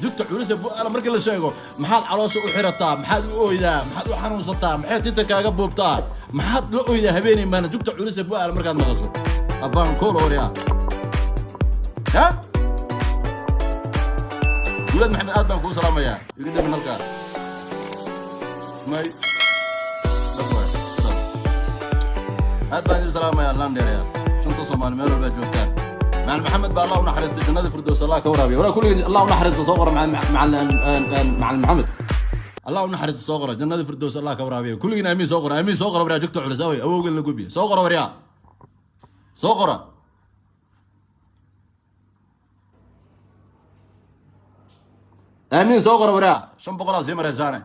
Jugta culus ee Bu'aala markii la sheego, maxaad caloosha u xirataa? Maxaad u oydaa? Maxaad u xanuunsataa? Maxay tinta kaaga buubtaa? Maxaad la oydaa habeenay maalin jugta culus ee Bu'aala markaad maqasho? Afaan kool waryaa. Ha Guulad Maxamed, aad baan kuu salaamayaa. Iga dami halkaa may dhab waay, iska dhab. Aad baan idin salaamayaa, landheeraya shanta Soomaali meel walbaa joogtaan. Macalin Maxamed baa Allah u naxariistay, jannada firdows Allah ka waraabiya. Waraa kulligii Allah u naxariisto soo qora. Macalin Maxamed Allah u naxariisto soo qora, jannada firdows Allah ka waraabiya. Kulligiin aamiin soo qora, aamiin soo qora. Waryaa jugta culus awey, awowgan la gubiya soo qora, waryaa soo qora. Aamiin soo qora waryaa. 500-aa sii maraysaane.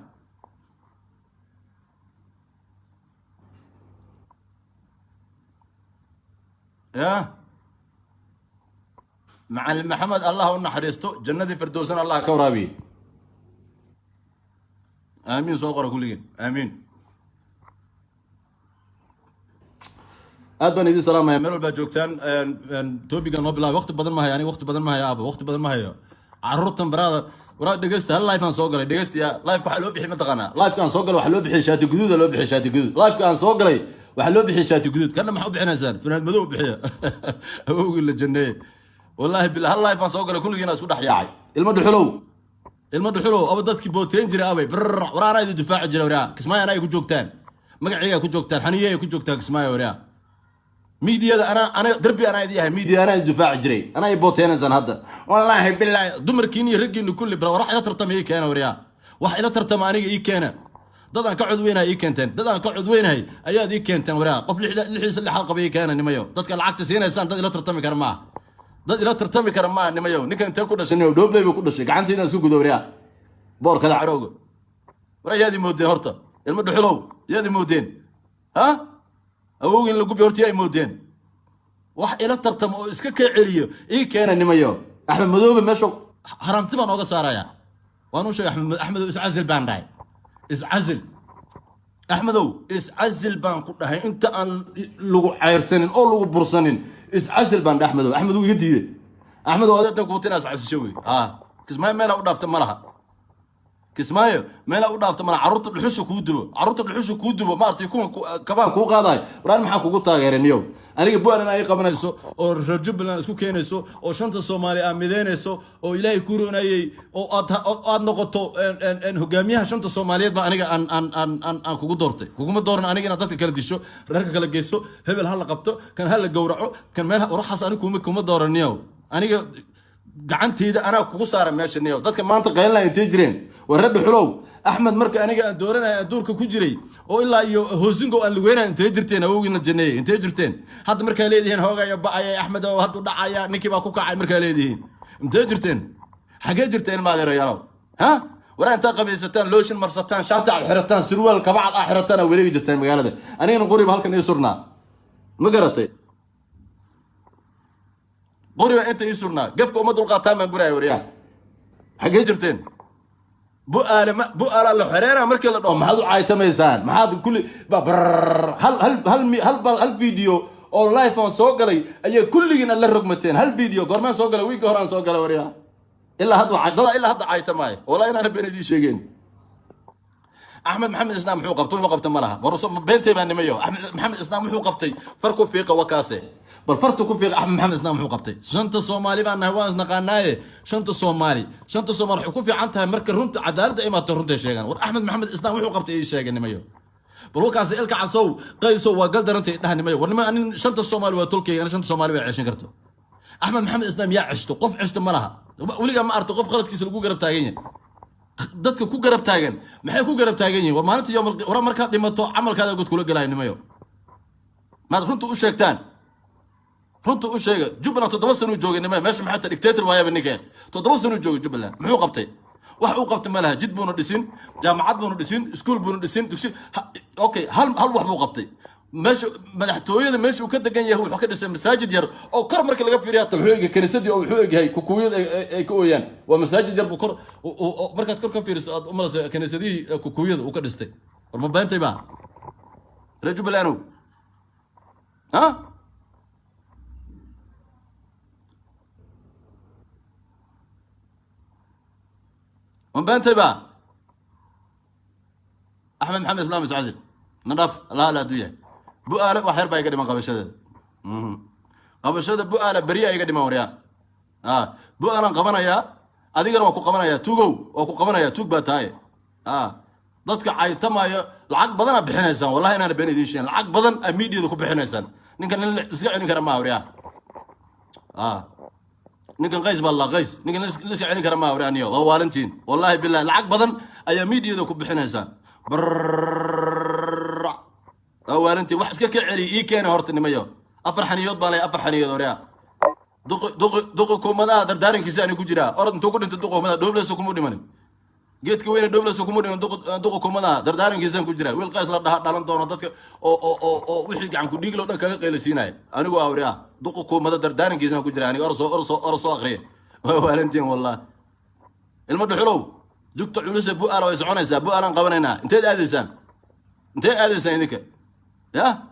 Ya Macalin Maxamed Allah u naxariisto, jannadii firdowsana Allah ka waraabiye. Aamiin soo qora kulligeen, aamiin. Aad baan idin salaamaya meel walbaa joogtaan. Topic-ga noo bilaabay. Waqti badan ma hayo aniga, waqti badan ma hayo aaba, waqti badan ma hayo. Carruurtan baraada waraa dhegeysta. Hal live aan soo galay, dhegeystayaa. Live waxaa loo bixiyay, mataqaanaa, live aan soo galay waxaa loo bixiyay shaati guduuda, loo bixiyay shaati guduud. Live aan soo galay waxaa loo bixiyay shaati guduud. Kana maxaa u bixinaysaan? Funaanad madow u bixiya, awowgii la janneeye. Wallaahi billah, hal live aan soo galay kulligiina isku dhex yaacay. Ilmo dhuxulow, ilmo dhuxulow, aba dadkii booteen jiray abay brr. Waraa anaa idin difaaci jira waraa. Kismaayo anaa ay ku joogtaan, magacaygaa ku joogtaan, xaniyey ku joogtaan Kismaayo waraa. Miidiyada anaa, ana darbi anaa idin yahay, miidiya anaa idin difaaci jiray, anaa i booteenaysaan hadda. Wallaahi bilaahi, dumarkiin iyo raggiinu kulli bra. Wax ila tartama ii keena waryaa, wax ila tartama aniga ii keena. Dad aan ka codweynahay ii keenteen, dad aan ka codweynahay ayaad ii keenteen waryaa. Qof lixiisa lixaad qaba ii keena nimayo. Dadka lacagta siinaysaan dad ila tartami kara maaha, dad ila tartami kara maaha nimayo. Ninkan intee ku dhashay nimayo? Dhoobley buu ku dhashay. Gacantiina isku gudo waryaa, boorkada carowga. War yaad ii moodeen horta? Ilmo dhuxulow, yaad ii moodeen? Ha awowgin la gubi horta, yaa moodeen? Wax ila tartamo oo iska ka celiyo ii keena nimayo. Axmed Madoobe meesha haranti baan ooga saaraya. Waan u sheegay Axmed, Axmedow iscasil baan dhahay, iscasil Axmedow, iscasil baan ku dhahay. Inta aan lagu cayrsanin oo lagu bursanin iscasil baan dhahay Axmedow. Axmed uu iga diiday. Axmedow, adeetan kuwata inaa iscasisho wey. Kismaayo meelaa u dhaafta ma laha, Kismaayo meelaa u dhaafta malaha. Carruurta dhuxusha kuu dubo, carruurta dhuxusha kuu dubo, maaragtay, kuwa kabaha kuu qaadayo. Waraan maxaa kugu taageeray niyow? Aniga Bu'alan ay qabanayso oo reer Jubbaland isku keenayso oo shanta Soomaali aad mideynayso oo Ilaahay kuu roonayey oo aad noqoto hogaamiyaha shanta Soomaaliyeed baa aniga aan kugu doortay. Kuguma dooran aniga inaad dadka kala disho, reerka kala geyso, hebel ha la qabto, kan ha la gowraco, kan meel waxaas. Aniga kuma dooran niyow. Aniga gacanteyda anaa kugu saara meesha niyow. Dadka maanta qaylinaya intay jireen? War reer dhuxulow, Axmed marka aniga aan dooranaya, aan duurka ku jiray oo ilaa iyo Hoosingo aan lugeynaya, intee jirteen? Awowgiina janeeyey, intee jirteen? Hadda markaa leedihiin hoogaya ba'aya Axmed oo hadduu dhacaya ninkii baa ku kacay, markaa leedihiin intee jirteen? Xagee jirteen maadeerayaalow? Ha waraa, intaa qabaysataan, lotion marsataan, shaati aad xirataan, surwaal kabacad aad xirataan, aa wareegi jirteen magaalada. Anigana qoriba halkan ii surnaa, ma garatay? Qoriba inta ii surnaa, gafka uma dulqaataan baan guraya. Waryaa, xaggee jirteen? Bu'aale ma Bu'aala la xoreena markii la dhaho, maxaad u caaytamaysaan? Maxaad kulli brrr, hal hal hal mi- hal bal hal video oo live aan soo galay ayaa kulligiin aad la rogmateen. Hal video goormaan soo galay? Wiigii hore aan soo galay waryaa. Ilaa hadda dada ilaa hadda caaytamaayo. Wallahi inaana been idiin sheegeen. Axmed Maxamed Islaam muxuu qabtay? Wuxuu qabtay ma laha. War beentay baa nimayo. Axmed Maxamed Islaam wuxuu qabtay far ku fiiqa wakaase. Bal farta ku fiiqa, Axmed Maxamed Islaam muxuu qabtay? Shanta Soomaali baan nahay, waan isnaqaanaaye. Shanta Soomaali, shanta Soomaali waxay ku fiican tahay marka runta cadaaladda imaato runtay sheegaan. War Axmed Maxamed Islaam wuxuu qabtay ii sheega nimayo. Bal wakaase ilka casow qaysow waa gal darantay dhaha nimayo. War nima, anin shanta Soomaali waa tolkayga, ani shanta Soomaali bay ceeshan karto. Axmed Maxamed Islaam yaa ceshto? Qof ceshto ma laha. Weligaa ma arto qof qaladkiisa lagu garab taagan yahay? Dadka ku garab taagan maxay ku garab taagan yihiin? War maalinta yowmal war markaad dhimato camalkaada god kula gelaayo nimayo. Maad runta u sheegtaan? Runta u sheega. Jubbaland 7 sanuu joogay nimayo. Meesha maxaa ta dictator waayaba ninkeen. 7 sanuu joogay Jubbaland, muxuu qabtay? Wax uu qabtay ma laha. Jid buuna dhisin, jaamacad buuna dhisin, iskuul buuna dhisin, dugsi okay, hal wax buu qabtay. Meesha madaxtooyada, meesha uu ka degan yahay, wuxuu ka dhisay masaajid yar oo kor marka laga fiiriyo hata wuxuu egyahay kaniisadii oo wuxuu egyahay kukuuyada ay ka ooyaan. Waa masaajid yar buu kor markaad kor ka fiiriso aad u malaysa kaniisadihii kukuuyada uu ka dhistay. War ma beentay baa, reer Jubbalandow? Ha. Waan beentay ba? Axmed Maxamed Islaam iscasil, nadhaaf la hadduu yahay. Bu-aale wax yar baa iga dhiman qabashadeeda. Qabashada Bu-aala beriyaa iga dhiman, waryaa. Bu-aalaan qabanayaa, adigana waa ku qabanayaa, tugow, waa ku qabanayaa. Tug baa tahay. Dadka caytamaayo lacag badanaa bixinaysaan. Wallahi inaana been idiin sheegin, lacag badan aa miidiyada ku bixinaysaan. Ninkan nin iska celin kara maaha, waryaa. Ninkan Qays baa la Qays, ninkan la iska celin kara maaha, waryaa. Niyo waa waalantiin, wallahi billahi, lacag badan ayaa miidiyada ku bixinaysaan. Brrrr, waa waalantiin. Wax iska ka celiya ii keena horta, nimayo. Afar xaniyood baan leeyahay, afar xaniyood, waryaa. Duqi, duqi, duqi kumadaha dardaarankiisa ani ku jiraa. Orod, intuu ku dhintay duqi kumadaha? Dhoobleso kuma dhimanin, geedka weyne dhoobleso kuma dhiman. Duqi, duqi kumadaha dardaarankiisaan ku jiraa. Wiil Qays la dhaha dhalan doono dadka oo wixii gacan ku dhiiglo dhan kaga qaylasiinaya anigu aa, waryaa. Duqi kumada dardaarankiisaan ku jiraa aniga. Or soo, or soo, or soo akriya. Waa waalantiin, wallah. Ilmo dhuxulow, jugta culuse Bu-aala way soconaysaa. Bu-aalaan qabanaynaa. Inteed aadaysaan? Intee aadaysaan idinka? Ya.